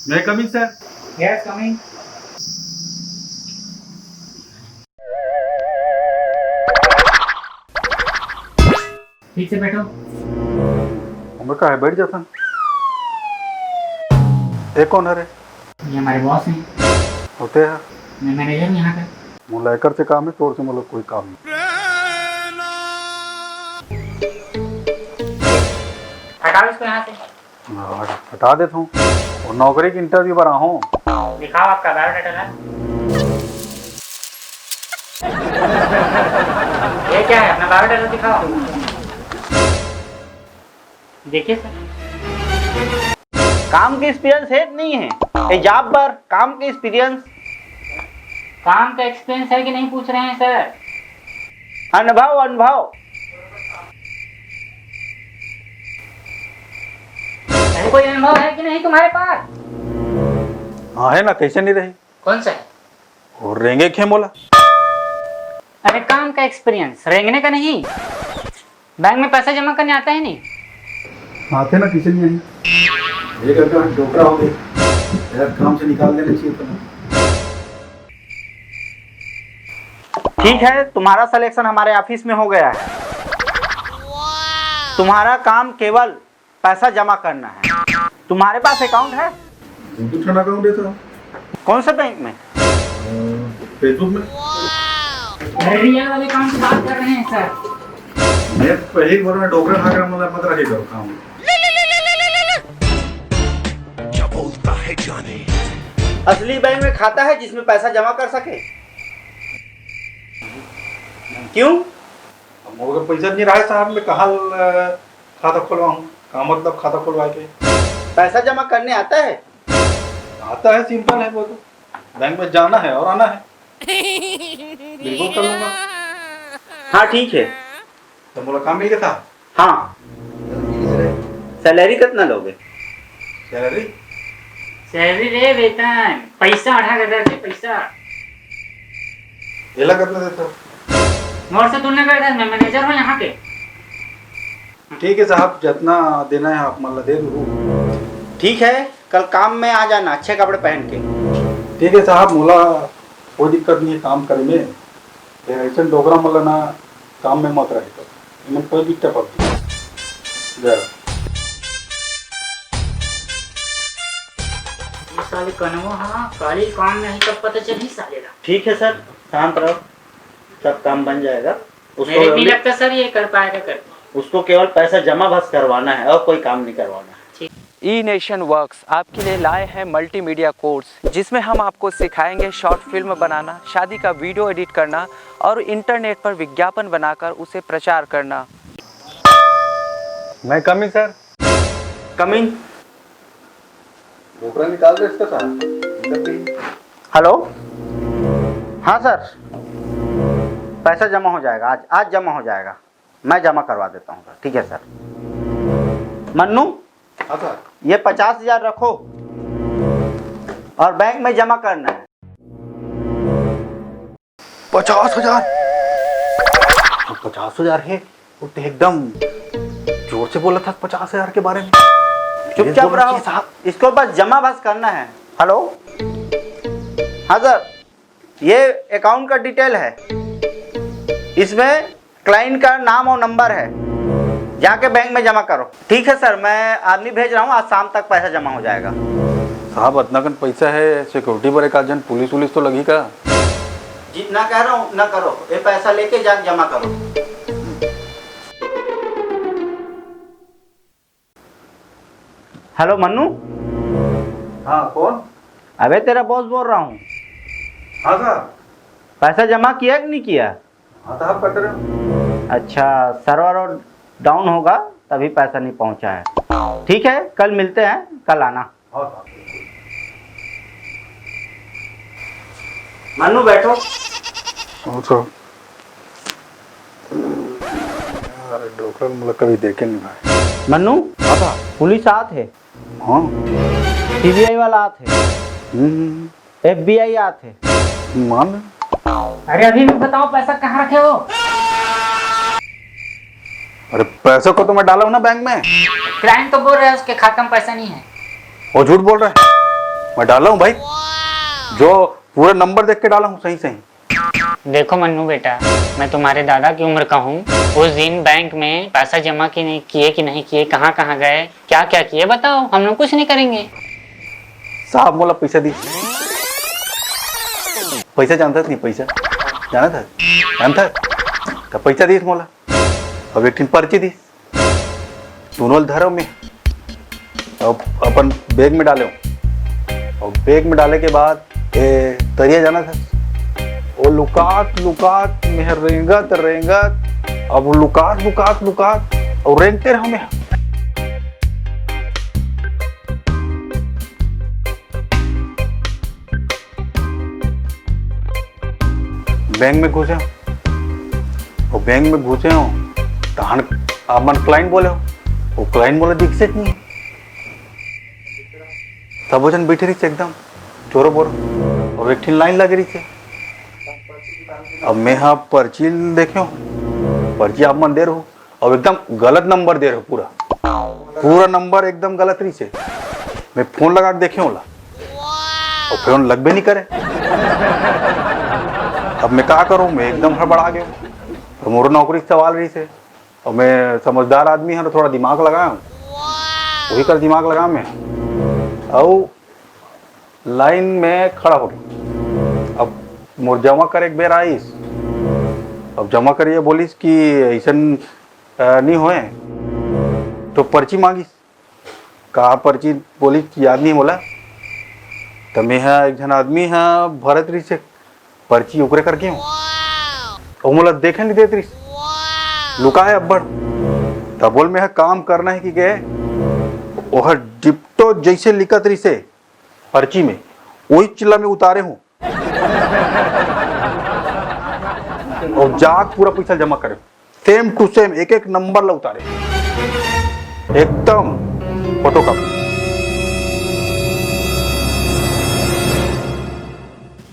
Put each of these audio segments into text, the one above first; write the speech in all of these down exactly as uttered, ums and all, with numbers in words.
May I come in, sir? Yes, come in. ठीक से बैठो। हमर का है, बैठ जाता। ये कौन है रे? ये हमारे बॉस हैं। होते हैं। मैं मैनेजर हूँ यहाँ का। मोला एकर से काम है, तोर से मोला कोई काम नहीं। हटाओ इसको यहाँ से। हाँ, हटा देता हूँ। वो नौकरी के इंटरव्यू बर आहूँ। दिखाओ आपका बायोडाटा ला। ये क्या है, अपना बायोडाटा दिखाओ। देखिए सर। काम के एक्सपीरियंस है नहीं है? ये जॉब पर काम के एक्सपीरियंस? काम का एक्सपीरियंस है कि नहीं पूछ रहे हैं सर? अनुभव, अनुभव। अरे, कोई अनुभव है कि नहीं तुम्हारे पास? हाँ, है ना, कैसे नहीं रही? कौन सा है? वो रेंगे खे मोला। अरे, काम का एक्सपीरियंस, रेंगने का नहीं। बैंक में पैसा जमा करने आता है नहीं? आते ना, किसे नहीं आई। ये करके डोकरा हो गए, मेरा काम से निकाल देना चाहिए था। ठीक है, तुम्हारा सिलेक्शन हमारे ऑफिस में हो गया है। तुम्हारा काम केवल पैसा जमा करना है। तुम्हारे पास अकाउंट है? बिल्कुल, छना अकाउंट है सर। कौन से बैंक में? अ, फेसबुक में। अरे, रियल वाले काम की बात कर रहे हैं सर। मैं पहली बार में डोकरा खा कर मतलब मत रखे करो काम। क्या बोलता है जाने। असली बैंक में खाता है जिसमें पैसा जमा कर सके? क्यों? अब मोर पैसा नहीं रहा है साहब, मैं कहाँ, अ, खाता खुलवाऊँ? का मतलब खाता खुलवा के? पैसा जमा करने आता है? आता है, सिंपल है वो तो। बैंक में जाना है और आना है। बिल्कुल कर लूंगा। हाँ, ठीक है। तो मोला काम मिल गया था? हाँ। सैलरी कितना लोगे? सैलरी? सैलरी रे वेतन, पैसा आधा हजार के पैसा। एला कितना देता? मोर से तुलना कर दे, मैं मैनेजर हूँ यहाँ के। ठीक है साहब, जितना देना है आप मन ला दे दो। ठीक है, कल काम में आ जाना अच्छे कपड़े पहन के। ठीक है साहब, मोला कोई दिक्कत नहीं है काम करे में। ये ऐसे डोकरा मन ला ना काम में मत रहे तो, इन्हें कोई दिक्कत पड़ती है। जय। ये साले कनवा हा, काली काम नहीं तब पता चली साले ला। ठीक है सर, शांत रहो, सब काम बन जाएगा। उसको मेरे को नहीं लगता सर ये कर पाएगा करके। उसको केवल पैसा जमा बस करवाना है और कोई काम नहीं करवाना है। ठीक। ई नेशन वर्क्स आपके लिए लाए हैं मल्टीमीडिया कोर्स, जिसमें हम आपको सिखाएंगे शॉर्ट फिल्म बनाना, शादी का वीडियो एडिट करना और इंटरनेट पर विज्ञापन बनाकर उसे प्रचार करना। May I come in, sir? Come in। डोकरा निकाल दे इसका साहब। हेलो, हाँ सर, पैसा जमा हो जाएगा आज, आज जमा हो जाएगा, मैं जमा करवा देता हूँ सर। ठीक है सर। मन्नू, हाँ सर। ये पचास हजार रखो और बैंक में जमा करना है। पचास हजार? पचास हजार है? वो तो एकदम जोर से बोला था पचास हजार के बारे में। चुपचाप रहो साहब, इसको बस जमा बस करना है। हेलो, हाँ सर, ये अकाउंट का डिटेल है, इसमें क्लाइंट का नाम और नंबर है, जाके बैंक में जमा करो। ठीक है सर, मैं आदमी भेज रहा हूँ, आज शाम तक पैसा जमा हो जाएगा। साहब, इतना कन पैसा है, सिक्योरिटी पर एक आध जन पुलिस वुलिस तो लगी का? जितना कह रहा हूँ उतना करो, ये पैसा लेके जाके जमा करो। हेलो मन्नू। हाँ, कौन? अबे, तेरा बॉस बोल रहा हूँ। हाँ सर। पैसा जमा किया कि नहीं किया? हाँ साहब, कर रहे हो। अच्छा, सर्वर और डाउन होगा तभी पैसा नहीं पहुंचा है। ठीक है, कल मिलते हैं, कल आना। हाँ साहब। मन्नू, बैठो। अच्छा। अरे, डोकरा मोला कभी देखे नहीं भाई। मन्नू, हाँ साहब। पुलिस आत है। हाँ। सीबीआई वाला आत है। हम्म। एफबीआई आत है। मान। अरे, अभी भी बताओ, पैसा कहाँ रखे हो? अरे, पैसों को तो मैं डाला हूँ ना बैंक में। क्लाइंट तो बोल रहा है उसके खाता में पैसा नहीं है। वो झूठ बोल रहा है, मैं डाला हूँ भाई, जो पूरा नंबर देख के डाला हूँ सही सही। देखो मन्नू बेटा, मैं तुम्हारे दादा की उम्र का हूँ। उस दिन बैंक में पैसा जमा की नहीं किए कि नहीं किए, कहाँ कहाँ गए, क्या क्या किए, बताओ, हम लोग कुछ नहीं करेंगे। साहब मोला पैसा दी, पैसा जानता नहीं, पैसा जानता जानता, तो पैसा दी मोला। अब एक ठिन पर्ची दी, दोनों ल धरो में, अब अपन बैग में डाले हो। और बैग में डाले के बाद ए तरिया जाना था, वो लुकात लुकात में रेंगत रेंगत, अब लुकात लुकात लुकात और रेंगते रहो में। बैंक में घुसे हो, वो बैंक में घुसे हो, तहन आप मन क्लाइंट बोले हो, वो क्लाइंट बोले दिखसे नहीं। सब जन बैठे रही एकदम चोरो बोरो, और एक ठिन लाइन लगे रही। अब मैं हाँ पर्ची देखे हो, पर्ची आप मन दे रहो, अब एकदम गलत नंबर दे रहे हो, पूरा पूरा नंबर एकदम गलत रही से। मैं फोन लगा के देखे होला, और फोन लगबे नहीं करे। अब मैं का करूँ, मैं एकदम हड़बड़ा गया। तो मोर नौकरी के सवाल रही से, और मैं समझदार आदमी हूँ, तो थोड़ा दिमाग लगाया हूँ, वही कर दिमाग लगा मैं, और लाइन में खड़ा हो गया। अब मोर जमा करे के बेर आइस, अब जमा करिए बोलिस कि ऐसन अ, नहीं होए, तो पर्ची मांगिस। का पर्ची बोलिस कि याद नहीं मोला। त मेहा एक झन आदमी हा भरत रहिस हे, पर्ची ओकरे करके हूँ। अउ मोला देखे नहीं देत रहिस, लुकाए अब्बड़। त बोल मेहा काम करना है कि गए, ओह डिप्टो जैसे लिखत रहिस हे पर्ची में, वही चिल्ला में उतारे हूँ। और जाके पूरा पैसा जमा करे, सेम टू सेम, एक एक नंबर ला उतारे, एकदम फोटोकॉपी।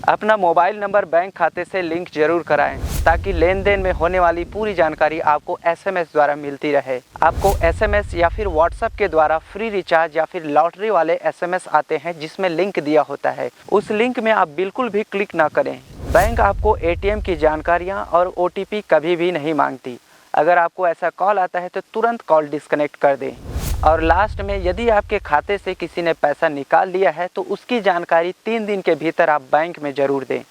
अपना मोबाइल नंबर बैंक खाते से लिंक जरूर कराएं, ताकि लेन देन में होने वाली पूरी जानकारी आपको एसएमएस द्वारा मिलती रहे। आपको एसएमएस या फिर WhatsApp के द्वारा फ्री रिचार्ज या फिर लॉटरी वाले एसएमएस आते हैं, जिसमें लिंक दिया होता है। उस लिंक में आप बिल्कुल भी क्लिक ना करें। बैंक आपको एटीएम की जानकारियां और ओटीपी कभी भी नहीं मांगती। अगर आपको ऐसा कॉल आता है तो तुरंत कॉल डिस्कनेक्ट कर दें। और लास्ट में, यदि आपके खाते से किसी ने पैसा निकाल लिया है तो उसकी जानकारी तीन दिन के भीतर आप बैंक में जरूर दें।